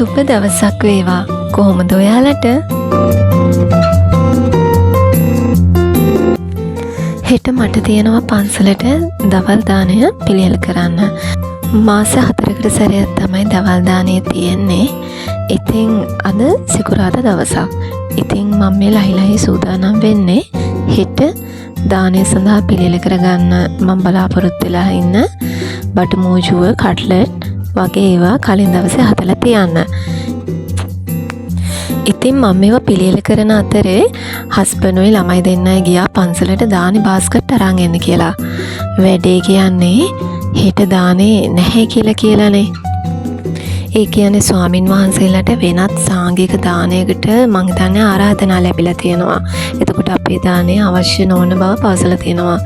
සුබ දවසක් වේවා. කොහොමද ඔයාලට? හෙට මට තියෙනවා පන්සලට දවල් දානය පිළියෙල කරන්න. මාස 4කට සැරයක් තමයි දවල් දානය තියෙන්නේ. ඉතින් අද සිකුරාදා දවසක්. ඉතින් මම මේ ලහි ලහි සූදානම් වෙන්නේ හෙට දානය සඳහා පිළියෙල කරගන්න මම බලාපොරොත්තු වෙලා ඉන්න බටු මෝජුව, කට්ලට් වගේ ඒවා කලින් දවසේ හදලා තියන්න. ඉතින් මම මේවා පිළියෙල කරන අතරේ හස්බන්ඩ්ුයි ළමයි දෙන්නයි ගියා පන්සලට දානි බාස්කට් අරන් එන්න කියලා. වැඩේ කියන්නේ හෙට දානේ නැහැ කියලා කියලානේ. ඒ කියන්නේ ස්වාමින් වහන්සේලාට වෙනත් සාංඝික දානයකට මං හිතන්නේ ආරාධනා ලැබිලා තියෙනවා. එතකොට අපේ දානය අවශ්‍ය නොවන බව පවසලා තියෙනවා.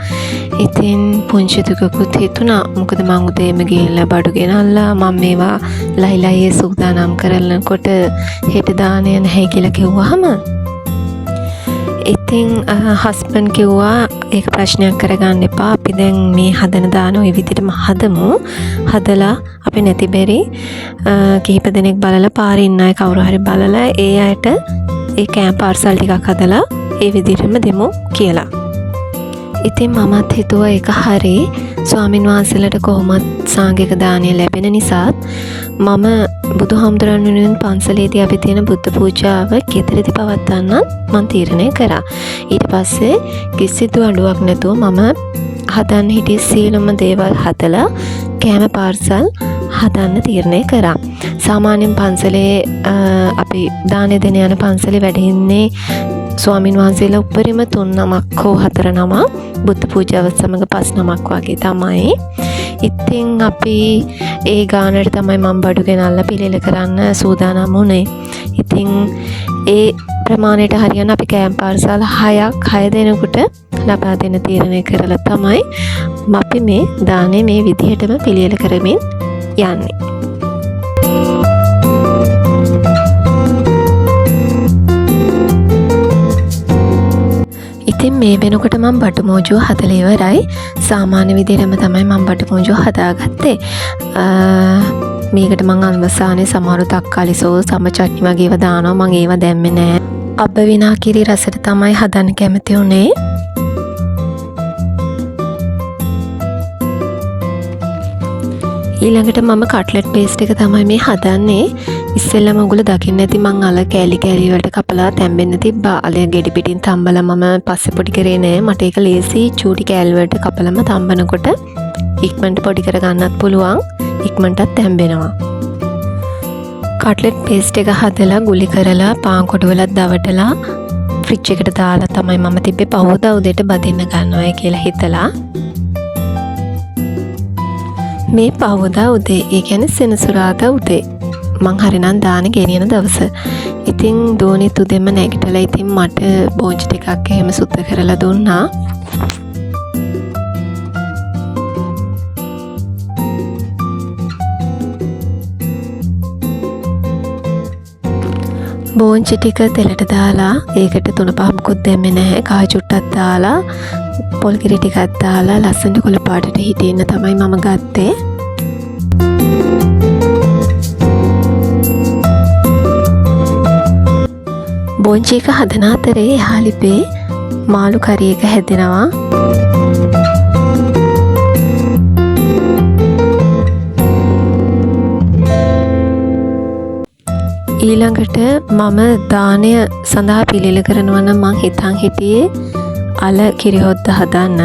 ඉතින් පුංචි දුකකුත් හිතුණා. මොකද මං උදේම ගිහිල්ලා බඩු ගෙනල්ලා මං මේවා ලහි ලහියේ සූදානම් කරනකොට හෙට දානය නැහැ කියලා කිව්වහම ඉතින් හස්බන්ඩ් කිව්වා ඒක ප්‍රශ්නයක් කරගන්න එපා. අපි දැන් මේ හදන දාන ওই විදිහටම හදමු. හදලා අපි නැති බැරි කිහිප දෙනෙක් බලලා පාරේ ඉන්න අය කවුරු හරි බලලා ඒ අයට ඒ කෑම පාර්සල් ටිකක් හදලා ඒ විදිහටම දෙමු කියලා. ඉතින් මමත් හිතුවා ඒක හරි. ස්වාමින් වහන්සේලාට කොහොමත් සාංඝික දානය ලැබෙන නිසාත් මම බුදුහාමුදුරන් වෙනුවෙන් පන්සලේදී අපි තියෙන බුද්ධ පූජාව ගෙදරදී පවත්වන්නත් මං තීරණය කරා. ඊට පස්සේ කිසිදු අඩුවක් නැතුව මම හදන්න හිටිය සියලුම දේවල් හදලා කෑම පාර්සල් හදන්න තීරණය කරා. සාමාන්‍යයෙන් පන්සලේ අපි දානය දෙන යන පන්සලේ වැඩ ඉන්නේ ස්වාමින් වහන්සේලා උපරිම 3 නමක් හෝ 4 නමක්, බුද්ධ පූජාවත් සමග 5 නමක් වගේ තමයි. ඉතින් අපි ඒ ගානට තමයි මම බඩු ගෙනල්ලා පිළියෙල කරන්න සූදානම් වුණේ. ඉතින් ඒ ප්‍රමාණයට හරියන අපි කෑම පාර්සල් 6ක් 6 දෙනෙකුට ලබා දෙන්න තීරණය කරලා තමයි අපි මේ දානේ මේ විදිහටම පිළියෙල කරමින් යන්නේ. ඉතින් මේ වෙනකොට මම බටු මෝජුව හදලා ඉවරයි. සාමාන්‍ය විදිහටම තමයි මම බටු මෝජුව හදාගත්තේ. මේකට මං අවසානයේ සමහර තක්කාලි සෝස්, සම චට්නි වගේ ඒවා දානවා. මං ඒවා දැම්මේ නෑ. අබ විනා කිරි රසට තමයි හදන්න කැමති වුණේ. ඊළඟට මම කට්ලට් පේස්ට් එක තමයි මේ හදන්නේ. ඉස්සෙල්ලම ඔයගොල්ලෝ දකින්න ඇති මං අල කෑලි කෑලි වලට කපලා තැම්බෙන්න තිබ්බා. අලය ගෙඩි පිටින් තම්බලා මම පස්සේ පොඩි කරේ නෑ. මට ඒක ලේසි. චූටි කෑලි වලට කපලම තම්බනකොට ඉක්මනට පොඩි කරගන්නත් පුළුවන්. ඉක්මනටත් තැම්බෙනවා. කට්ලට් පේස්ට් එක හදලා ගුලි කරලා පාන් කොටු වලත් දවටලා ෆ්‍රිජ් එකට දාලා තමයි මම තිබ්බේ පහුවදා උදේට බදින්න ගන්නවයි කියලා හිතලා. මේ පහුවදා උදේ, ඒ කියන්නේ සෙනසුරාදා උදේ මං හරිනම් දාන ගෙනියන දවස. ඉතින් දෝනිත් උදෙන්ම නැගිටලා ඉතින් මට බෝංචි ටිකක් එහෙම සුද්ධ කරලා දුන්නා. බෝංචි ටික තෙලට දාලා ඒකට තුන පහ මුකුත් දැම්මේ නැහැ. කහ චුට්ටක් දාලා පොල් කිරි ටිකක් දාලා ලස්සනට කොළ පාටට හිටින්න තමයි මම ගත්තේ. බෝංචි එක හදන අතරේ එහා ලිපේ මාළු කරි එක හැදෙනවා. ඊළඟට මම දානය සඳහා පිළියෙල කරනවා නම් මං හිතන් හිටියේ අල කිරිහොද්ද හදන්න.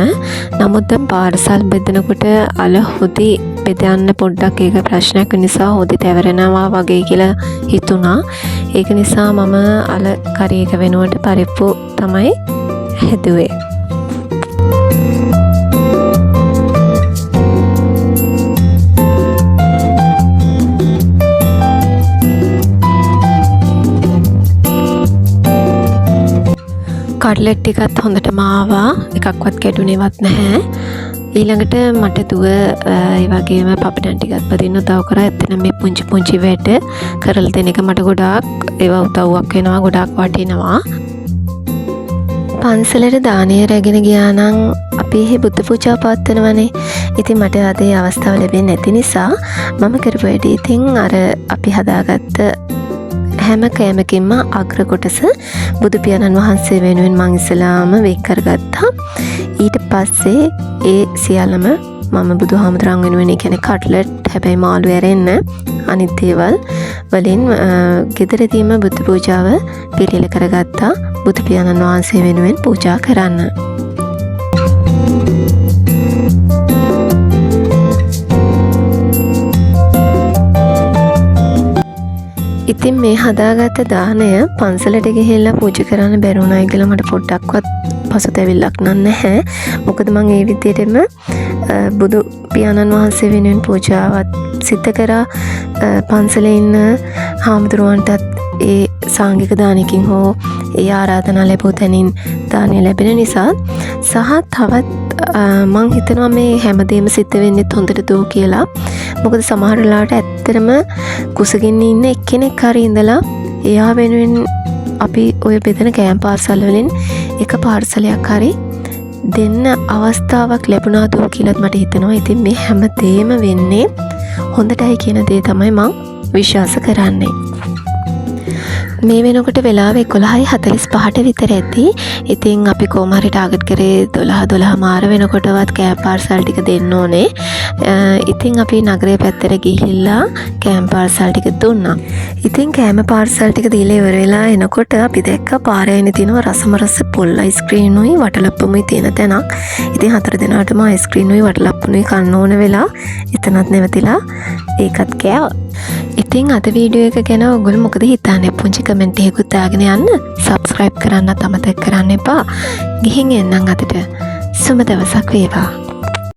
නමුත් දැන් පාර්සල් බෙදනකොට අල හොදි බෙදන්න පොඩ්ඩක් ඒක ප්‍රශ්නයක් නිසා හොදි තැවරෙනවා වගේ කියලා හිතුණා. ඒක නිසා මම අල කරි එක වෙනුවට පරිප්පු තමයි හැදුවේ. කට්ලට් ටිකත් හොඳටම ආවා. එකක්වත් කැඩුනේවත් නැහැ. ඊළඟට මට දුව ඒ වගේම පපඩම් ටිකත් බදින්න උදව් කරා. ඇත්තටම මේ පුංචි පුංචි වැඩ කරලා දෙන එක මට ගොඩාක් ඒවා උදව්වක් වෙනවා, ගොඩාක් වටිනවා. පන්සලට දානය රැගෙන ගියා නම් අපි එහෙ බුද්ධ පූජාව පවත්වනවනේ. ඉතින් මට අද ඒ අවස්ථාව ලැබෙන්නේ නැති නිසා මම කරපු වැඩේ ඉතින් අර අපි හදාගත්ත හැම කෑමකින්ම අග්‍ර කොටස බුදු පියාණන් වහන්සේ වෙනුවෙන් මං ඉස්සෙල්ලාම වෙන් කරගත්තා. ඊට පස්සේ ඒ සියල්ලම මම බුදුහාමුදුරන් වෙනුවෙන්, ඒ කියන්නේ කට්ලට්, හැබැයි මාළු ඇරෙන්න අනිත් දේවල් වලින් ගෙදරදීම බුද්ධ පූජාව පිළියෙල කරගත්තා බුදු පියාණන් වහන්සේ වෙනුවෙන් පූජා කරන්න. ඉතින් මේ හදාගත්ත දානය පන්සලට ගිහිල්ලා පූජා කරන්න බැරි වුණායි කියලා මට පොඩ්ඩක්වත් පසුතැවිල්ලක් නම් නැහැ. මොකද මං ඒ විදිහටම බුදු පියාණන් වහන්සේ වෙනුවෙන් පූජාවත් සිද්ධ කරා. පන්සලේ ඉන්න හාමුදුරුවන්ටත් ඒ සාංඝික දානකින් හෝ ඒ ආරාධනා ලැබූ තැනින් දානය ලැබෙන නිසා සහ තවත් මං හිතනවා මේ හැමදේම සිද්ධ වෙන්නෙත් හොඳට දෝ කියලා. මොකද සමහර වෙලාවට ඇත්තටම කුසගින්නේ ඉන්න එක්කෙනෙක් හරි ඉඳලා එයා වෙනුවෙන් අපි ඔය බෙදෙන කෑම පාර්සල් වලින් එක පාර්සලයක් හරි දෙන්න අවස්ථාවක් ලැබුණා දෝ කියලාත් මට හිතෙනවා. ඉතින් මේ හැම දේම වෙන්නේ හොඳටයි කියන දේ තමයි මං විශ්වාස කරන්නේ. මේ වෙනකොට වෙලාව 11:45ට විතර ඇති. ඉතින් අපි කොහොම හරි ටාගට් කරේ 12 12 මාර වෙනකොටවත් කෑම පාර්සල් ටික දෙන්න ඕනේ. ඉතින් අපි නගරය පැත්තට ගිහිල්ලා කෑම පාර්සල් ටික දුන්නා. ඉතින් කෑම පාර්සල් ටික දීලා ඉවර වෙලා එනකොට අපි දැක්ක පාරේ අයිනේ තියෙනවා රසම රස පොල් අයිස්ක්‍රීමුයි වටලප්පමුයි තියෙන තැනක්. ඉතින් හතර දෙනාටම අයිස්ක්‍රීමුයි වටලප්පමුයි කන්න ඕන වෙලා එතනත් නැවතිලා ඒකත් කෑවා. ඉතින් අද වීඩියෝ එක ගැන ඔයගොල්ලෝ මොකද හිතන්නේ? පුංචි කමෙන්ට් එකකුත් දාගෙන යන්න. සබ්ස්ක්‍රයිබ් කරන්නත් අමතක කරන්න එපා. ගිහින් එන්නම් අදට. සුබ දවසක් වේවා.